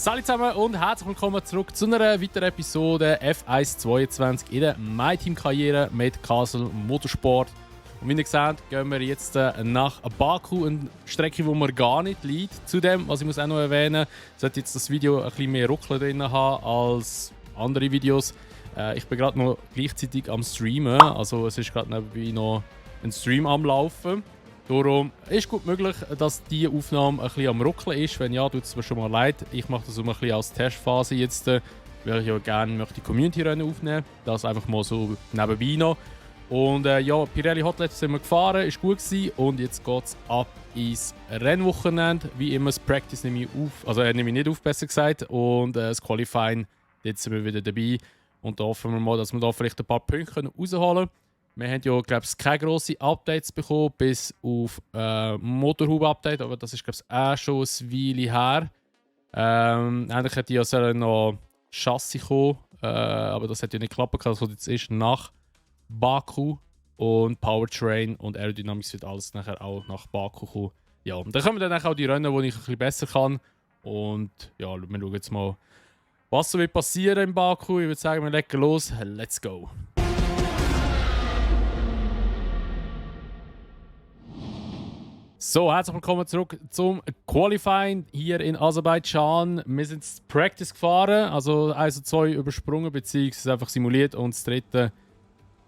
Salut zusammen und herzlich willkommen zurück zu einer weiteren Episode F1 22 in der MyTeam-Karriere mit Castle Motorsport. Und wie ihr seht, gehen wir jetzt nach Baku, eine Strecke, die mir gar nicht liegt. Zudem, was ich muss auch noch erwähnen, sollte jetzt das Video ein bisschen mehr Ruckeln drin haben als andere Videos. Ich bin gerade noch gleichzeitig am Streamen, also es ist gerade nebenbei noch ein Stream am Laufen. Darum ist gut möglich, dass diese Aufnahme ein bisschen am Ruckeln ist. Wenn ja, tut es mir schon mal leid. Ich mache das ein bisschen als Testphase jetzt, weil ich ja gerne die Community-Rennen aufnehmen möchte. Das einfach mal so nebenbei noch. Und ja, Pirelli Hotlet sind wir gefahren, ist gut gewesen. Und jetzt geht es ab ins Rennwochenende. Wie immer, das Practice nehme ich auf, also nehme ich nicht auf, besser gesagt. Und das Qualifying, jetzt sind wir wieder dabei. Und da hoffen wir mal, dass wir da vielleicht ein paar Punkte rausholen können. Wir haben ja, glaube ich, keine grossen Updates bekommen, bis auf Motorhaube-Update, aber das ist, glaube ich, auch schon ein Weile her. Eigentlich hätte ja noch Chassis kommen, aber das hat ja nicht geklappt, das was jetzt ist nach Baku. Und Powertrain und Aerodynamics wird alles nachher auch nach Baku kommen. Ja, und dann kommen dann auch die Rennen, die ich ein bisschen besser kann. Und ja, wir schauen jetzt mal, was so wird passieren in Baku. Ich würde sagen, wir legen los. Let's go! So, herzlich willkommen zurück zum Qualifying hier in Aserbaidschan. Wir sind ins Practice gefahren, also 1 und 2 übersprungen bzw. einfach simuliert und das dritte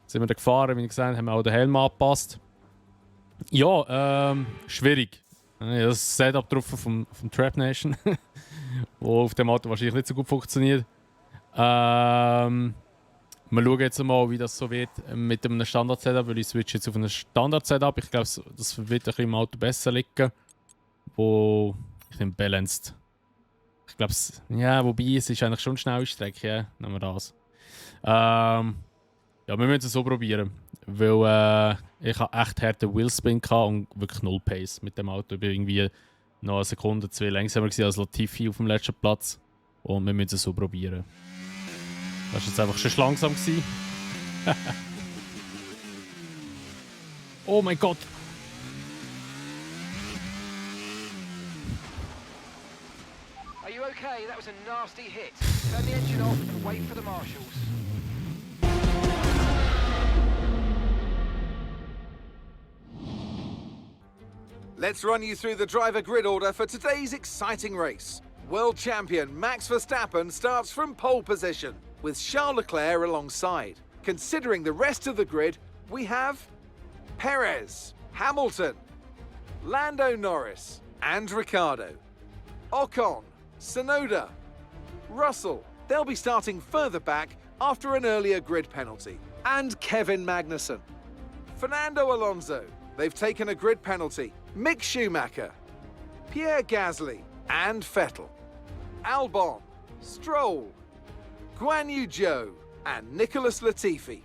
sind wir da gefahren. Wie ich gesagt habe, haben wir auch den Helm angepasst. Ja, schwierig. Das Setup drauf vom Trap Nation, wo auf dem Auto wahrscheinlich nicht so gut funktioniert. Wir schauen jetzt mal, wie das so wird mit einem Standard-Setup, weil ich switche jetzt auf ein Standard-Setup. Ich glaube, das wird ein bisschen im Auto besser liegen. Wo ich nehme Balanced. Ich glaube, ja, wobei es ist eigentlich schon eine schnelle Strecke. Ja, nehmen wir das. Ja, wir müssen es so probieren. Weil ich habe echt harten Wheelspin und wirklich null Pace mit dem Auto. Ich bin irgendwie noch eine Sekunde, 2 langsamer als Latifi auf dem letzten Platz. Und wir müssen es so probieren. Das war jetzt einfach schon langsam. Oh mein Gott! Are you okay? That was a nasty hit. Turn the engine off and wait for the marshals. Let's run you through the driver grid order for today's exciting race. World champion Max Verstappen starts from pole position, with Charles Leclerc alongside. Considering the rest of the grid, we have Perez, Hamilton, Lando Norris and Ricciardo, Ocon, Tsunoda, Russell. They'll be starting further back after an earlier grid penalty. And Kevin Magnussen. Fernando Alonso. They've taken a grid penalty. Mick Schumacher, Pierre Gasly and Vettel. Albon, Stroll, Guan Yu Zhou and Nicholas Latifi,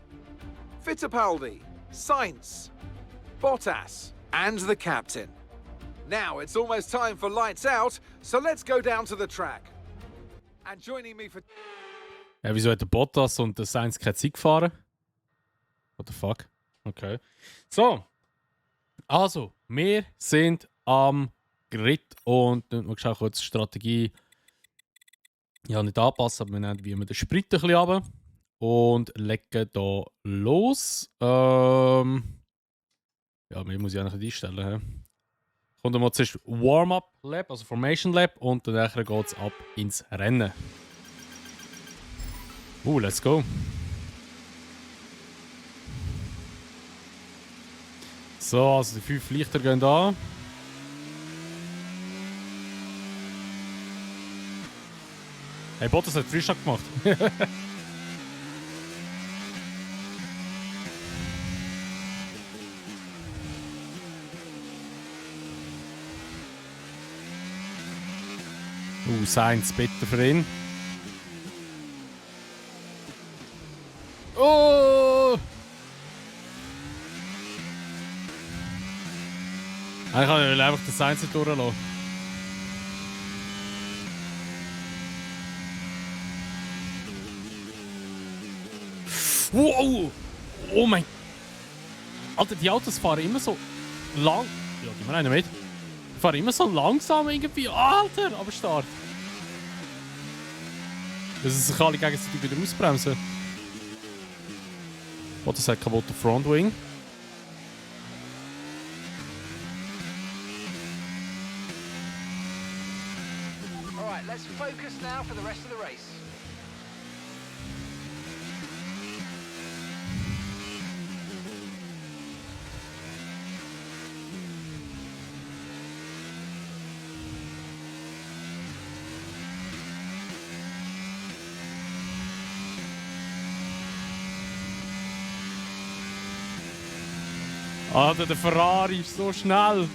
Fittipaldi, Sainz, Bottas and the captain. Now it's almost time for lights out, so let's go down to the track. And joining me for... Ja, wieso hat der Bottas und der Sainz keine Zeit gefahren? What the fuck? Okay. So. Also, wir sind am Grid und wir schauen kurz die Strategie. Ja, nicht anpassen, aber wir nehmen wie immer den Sprit ein bisschen runter und legen hier los. Ja, wir muss ich eigentlich einstellen. Kommt mal zuerst Warm-Up Lab, also Formation Lab, und dann geht es ab ins Rennen. Let's go. So, also die 5 Lichter gehen an. Hey, Bottas hat Frischstart gemacht. Sainz bitte für ihn. Oh! Ich kann einfach den Sainz nicht durchlassen. Wow! Oh mein... Alter, die Autos fahren immer so lang... Ja, gib mir einen mit. Die fahren immer so langsam irgendwie. Alter, aber stark. dass sie sich alle gegenseitig wieder ausbremsen. Oh, das hat kaputte Frontwing. Alright, let's focus now for the rest of the race. Alter, der Ferrari ist so schnell.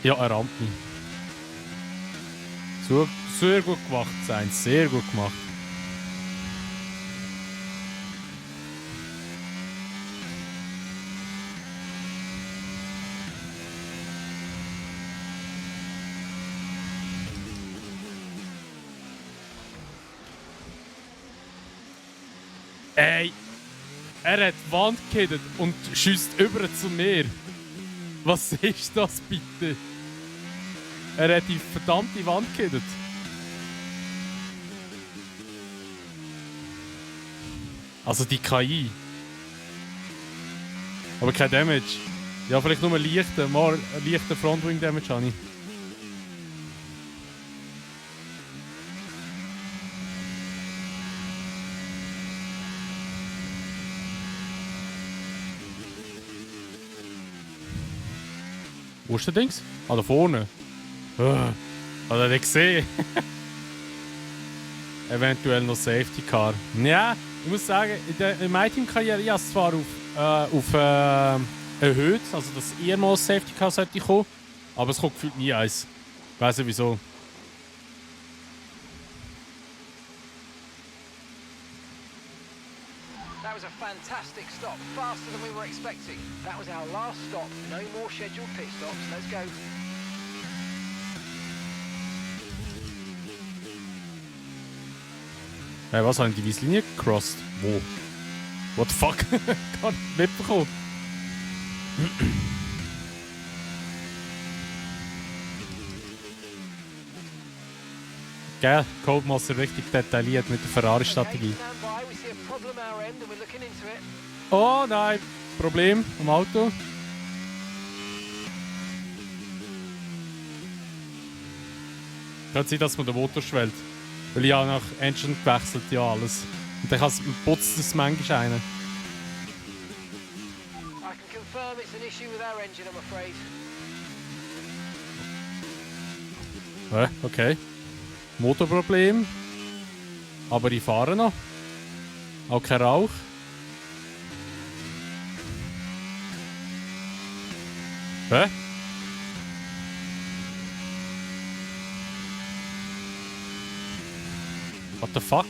Ja, er rammt mich. So, sehr gut gemacht, Sainz. Sehr gut gemacht. Ey, er hat die Wand gehittet und schießt über zu mir. Was ist das bitte? Er hat die verdammte Wand gehittet. Also die KI. Aber kein Damage. Ja, vielleicht nur leichter Frontwing Damage habe ich. Wo ist der Dings? Ah, da vorne. Hat er den gesehen? Eventuell noch Safety Car. Ja, ich muss sagen, in meiner Teamkarriere, ich habe es zwar auf erhöht, also dass ehemals Safety Car sollte kommen, aber es kommt gefühlt nie eins. Ich weiss nicht wieso. That was a fantastic stop, faster than we were expecting. That was our last stop. No more scheduled pit stops. Let's go. Hey, was, haben die weiße Linie gecrossed? Wo? What the fuck? Gar nicht mitbekommen. Gell, Codemaster richtig detailliert mit der Ferrari-Strategie. Okay, stand by. We see a problem our end and we're looking into it. Oh nein, Problem am Auto. Kann sein, dass man den Motor schwellt. Weil ich habe nach Engine gewechselt, ja alles. Und dann putzt es manchmal einen. I can confirm it's an issue with our engine, I'm afraid. Okay. Motorproblem. Aber ich fahre noch. Auch kein Rauch. Hä? What the fuck?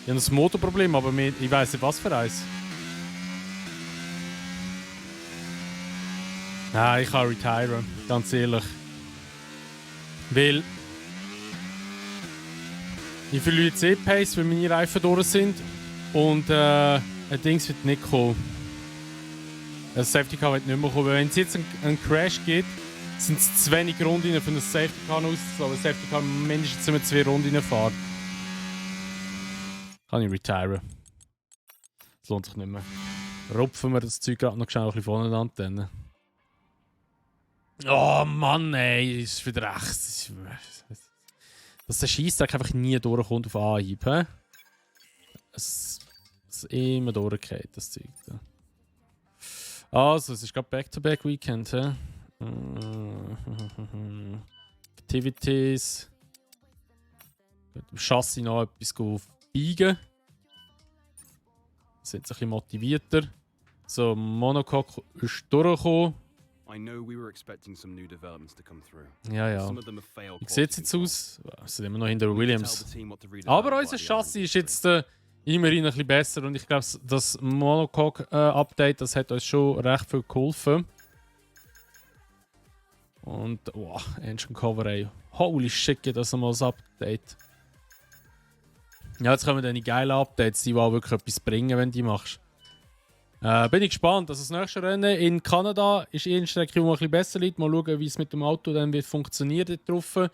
Ich habe ein Motorproblem, aber ich weiss nicht was für eins. Nein, ich kann retiren, ganz ehrlich. Weil ich verliere jetzt Pace, weil meine Reifen durch sind. Und ein Dings wird nicht kommen. Ein Safety Car wird nicht mehr kommen. Wenn es jetzt einen Crash gibt, sind es zu wenig Runden für ein Safety Car auszulassen. Ein Safety Car mindestens immer 2 Runden fahren. Kann ich retiren. Das lohnt sich nicht mehr. Rupfen wir das Zeug gerade noch schnell ein bisschen voneinander. Oh Mann, ey, ist wieder echt. Dass der Scheissdreck einfach nie durchkommt auf Anhieb. Es ist immer durchgefallen, das Zeug. Da. Also, es ist gerade Back-to-Back-Weekend. Activities. Im Chassis noch etwas biegen. Sind ein bisschen motivierter. So, Monocoque ist durchgekommen. I know we were expecting some new developments to come through. Ja, ja. Some of them have failed. Wie sieht es jetzt aus? Wir sind immer noch hinter Williams. Tell the team what to read Aber about unser by the Chassis end. ist jetzt immerhin ein bisschen besser und ich glaube, das Monocoque-Update, das hat uns schon recht viel geholfen. Und, wow, Engine Cover, ey. Holy shit, geht das einmal das Update. Ja, jetzt kommen dann die geilen Updates, die auch wirklich etwas bringen, wenn du die machst. Bin ich gespannt. Also das nächste Rennen in Kanada ist eine Strecke, die mir ein bisschen besser liegt. Mal schauen, wie es mit dem Auto dann wird funktionieren dort drauf.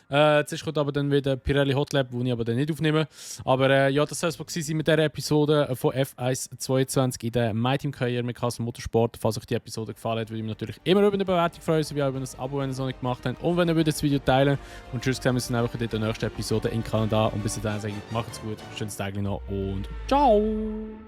Jetzt kommt aber dann wieder Pirelli Hot Lap, die ich aber dann nicht aufnehme. Aber ja, das soll es sein mit dieser Episode von F1 22 in der MyTeam-Karriere mit Castle Motorsport. Falls euch die Episode gefallen hat, würde ich mich natürlich immer über eine Bewertung freuen, sowie auch über ein Abo, wenn ihr es noch nicht gemacht habt. Und wenn ihr das Video teilen. Und tschüss, sehen wir uns dann einfach in der nächsten Episode in Kanada. Und bis dahin sage ich, macht's gut, schönes Tag noch und ciao!